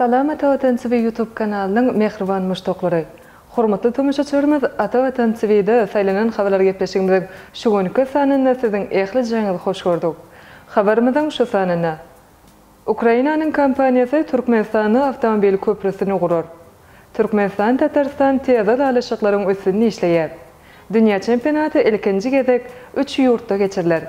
Salam Ata Watan TV YouTube kanalynyň mähriban muşdaklary! Hormatly tomaşaçylarymyz Ata Watan TV-de saýlanan habarlar gepleşigimiziň şu günki sanynda siziň ählijeňizi hoş gördük. Habarymyzyň şu sanynda Ukrainanyň kompaniýasy Türkmenistanda awtomobil köprüsini gurar. Türkmenistan-Tatarstan täze ylalaşyklaryň üstünde işleýär. Dünýä çempionaty ilkinji gezek üç ýurtda geçiriler.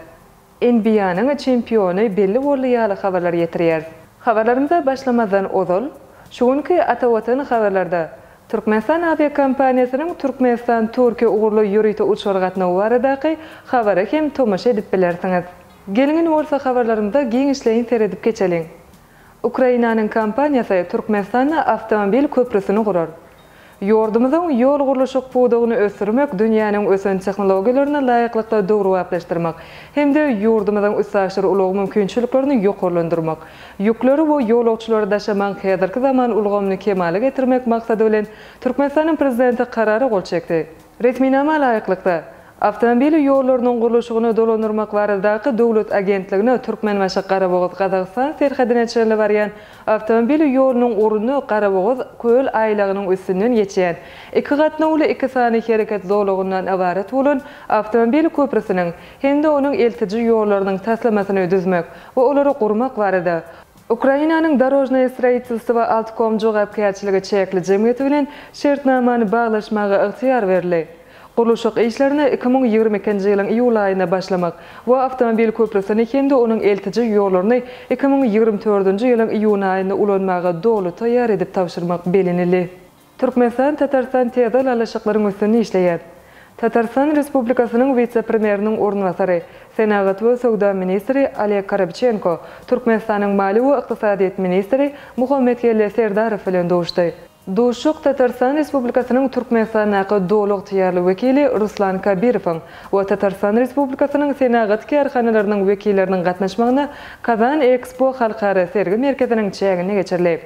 NBA-nyň çempiony belli boldy ýaly habarlary ýetirýäris. Habarlarymyza başlamazdan ozal, şu günki Ata Watan habarlarda Türkmenistan awiakompaniýasynyň Türkmenistan-Türkiýe ugurly ýörite uçar gatnawy baradaky habara hem tomaşa edip bilersiňiz. Geliň indi bolsa habarlarymyza giňişleýin seredip geçeliň. Ukrainanyň kompaniýasy Türkmenistanda awtomobil köprüsini gurar. Ýurdumyzyň ýol gurluşyk pudagyny ösdürmek, dünýäniň ösen tehnologiýalaryna laýyklykda döwrebaplaşdyrmak hem-de ýurdumyzyň üstaşyr ulag mümkinçiliklerini ýokarlandyrmak, ýükleri we ýolagçylary daşamagyň häzirki zaman ulgamyny kemala getirmek maksady bilen Türkmenistanyň Prezidenti Karara gol çekdi. Resminama laýyklykda, Awtomobil ýollarynyň gurluşygyny dolandyrmak baradaky döwlet agentligine Türkmenbaşy-Garabogaz-Gazagystan serhedine çenli barýan awtomobil ýolunyň ugrunda Garabogaz köl aýlagynyň üstünden geçýän iki gatnawly iki sany hereket zolagyndan ybarat bolan awtomobil köprüsiniň hem-de onuň eltiji ýollarynyň taslamasyny düzmek we olary gurmak barada Ukrainanyň Dorožnoýe stroitelstwo Altkom jogapkärçiligi çäkli jemgyýeti bilen şertnamany baglaşmaga ygtyýar berildi. Gurluşyk işlerine 2022-nji ýylyň iýul aýynda başlamak we awtomobil köprüsini hem-de onuň eltiji ýollaryny 2024-nji ýylyň iýun aýynda ulanmaga doly taýýar edip tabşyrmak bellenildi. Türkmenistan Tatarstan täze ylalaşyklaryň üstünde işleýär. Tatarstan Respublikasynyň wise-premýeriniň orunbasary, senagat we söwda ministri Oleg Korobçenko Türkmenistanyň maliýe we ykdysadyýet ministri Muhammetgeldi Serdarow bilen duşdy. Duşuşyk Tatarstan Respublikasynyň Türkmenistandaky Doly ygtyýarly wekili Ruslan Kabirowyň we Tatarstan Respublikasynyň senagat kärhanalarynyň wekilleriniň gatnaşmagynda Kazan Ekspo halkara sergi merkeziniň çäginde geçirildi.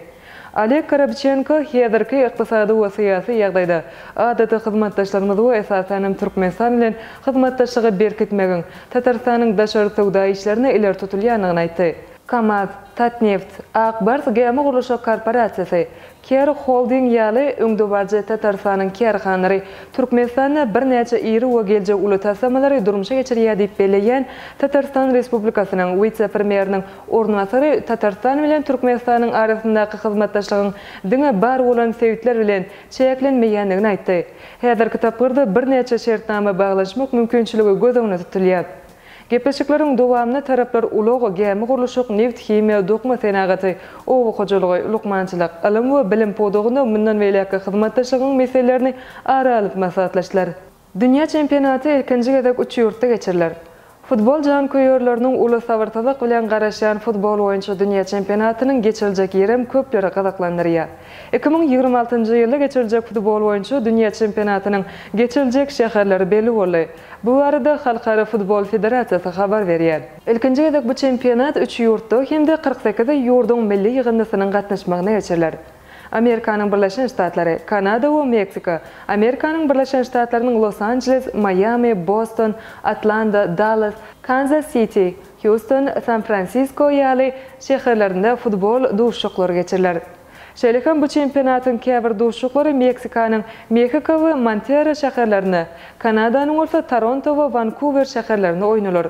Oleg Korobçenko häzirki ykdysady we syýasy ýagdaýda adaty hyzmatdaşlarymyz we esasan hem Türkmenistan bilen hyzmatdaşlygy berkitmegiň Tatarstanyň daşary söwda işlerinde ileri tutulýandygyny aýtdy. KAMAZ, Tatneft, Ak Bars gämi gurluşyk korporasiýasy, Ker Holding ýaly öňdebaryjy Tatarystanyň kärhanalary Türkmenistanda birnäçe iri we geljegi uly taslamalary durmuşa geçirýär diýip belleýän Tatarystan Respublikasynyň wise-premýeriniň orunbasary Tatarystan bilen Türkmenistanyň arasyndaky hyzmatdaşlygyň diňe bar bolan sebitler bilen çäklenmeýändigini aýtdy. Häzirki tapgyrda birnäçe şertnama baglaşmak mümkinçiligi göz öňünde tutulýar. Gepleşikleriň dowamynda taraplar ulag, gämi gurluşyk, nebit-himiýa, dokma senagaty, oba hojalygy, lukmançylyk, ylym we bilim pudagynda mundan beýläkki hyzmatdaşlygyň meselelerini ara alyp maslahatlaşdylar. Dünýä çempionaty ilkinji gezek üç ýurtda geçiriler. Futbol janköýerleriniň uly sabyrsyzlyk bilen garaşýan futbol boýunça dünýä çempionatynyň geçiriljek ýerem köpleri gyzyklandyrýar. 2026-njy ýylda geçiriljek futbol boýunça dünýä çempionatynyň geçiriljek şäherleri belli boldy. Bu barada Halkara futbol federasiýasy habar berýär. Ilkinji gezek bu çempionat üç ýurtda hem-de 48 ýurduň milli ýygyndysynyň gatnaşmagynda geçiriler. Amerikanyň Birleşen Ştatlary, Kanada we Meksika, Amerikanyň Birleşen Ştatlarynyň Los-Anjeles, Maýami, Boston, Atlanta, Dallas, Kanzas-Siti, Hýuston, San-Fransisko ýaly şäherlerinde futbol duşuşyklary geçiriler. Şeýle hem bu çempionatyň käbir duşuşyklary Meksikanyň Mehiko we Monterre şäherlerinde, Kanadanyň bolsa Toronto we Wankuwer şäherlerinde oýnalar.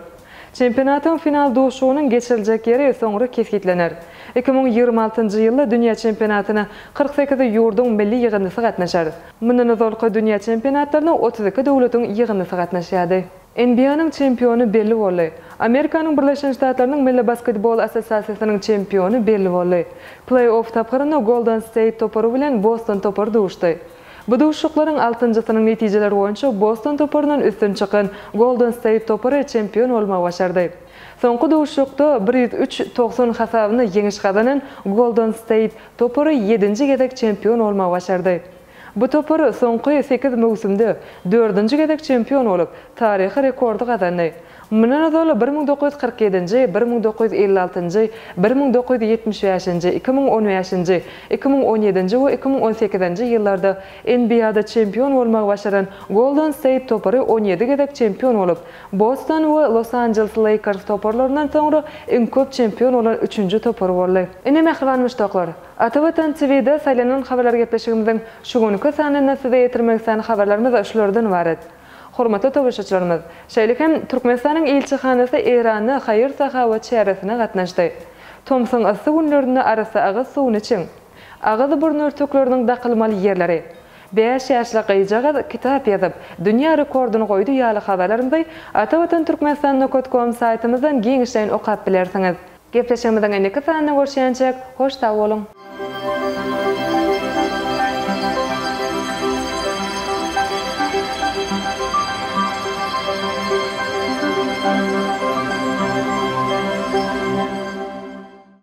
Çempionatyň final duşuşygynyň geçiriljek ýeri soňra kesgitlener. 2026-njy ýylda dünýä çempionatyna 48 ýurduň milli ýygyndysy gatnaşar. Mundan ozalky dünýä çempionatlaryna 32 döwletiň ýygyndysy gatnaşýardy. NBA-nyň çempiony belli boldy. Amerikanyň Birleşen Ştatlarynyň Milli basketbol assosiasiýasynyň çempiony belli boldy. Pleý-off tapgyrynda Golden Steýt topary bilen Boston topary duşdy. Bu duşuşyklaryň altynjysynyň netijeleri boýunça Boston toparyndan üstün çykan Golden Steýt topary çempion bolmagy başardy. Soňky duşuşykda 103, 90 hasabynda ýeňiş gazanan Golden Steýt topary ýedinji gezek çempion bolmagy başardy. Bu topar soňky sekiz möwsümde dördünji gezek çempion bolup, taryhy rekordy gazandy. Mundan ozal 1947-nji, 1956-njy, 1975-nji, 2015-nji, 2017-nji we 2018-nji ýyllarda NBA-da çempion bolmagy başaran Golden Steýt topary 17 gezek çempion bolup, Boston we Los-Anjeles Leýkers toparlaryndan soňra iň köp çempion bolan üçünji topar boldy. Ine, mähriban muşdaklar, Ata Watan TVde saýlanan habarlar gepleşigimiziň şu günki sanynda size ýetirmek islän habarlarymyz şulardan ybarat. Hormatly tomaşaçylarymyz, şeýle hem Türkmenistanyň ilçihanasy Eýranda haýyr-sahawat çäresine gatnaşdy. Tomsuň yssy günlerinde arassa agyz suwuny içiň! Agyz-burun örtükleriniň dakylmaly ýerleri. Bäş ýaşly gyzjagaz kitap ýazyp, dünýä rekordyny goýdy ýaly habarlarymyzy Atavatan Türkmenistan nokat kom saýtymyzdan giňişleýin okap bilersiňiz. Gepleşigimiziň indiki sanynda görüşýänçäk, hoş sag boluň!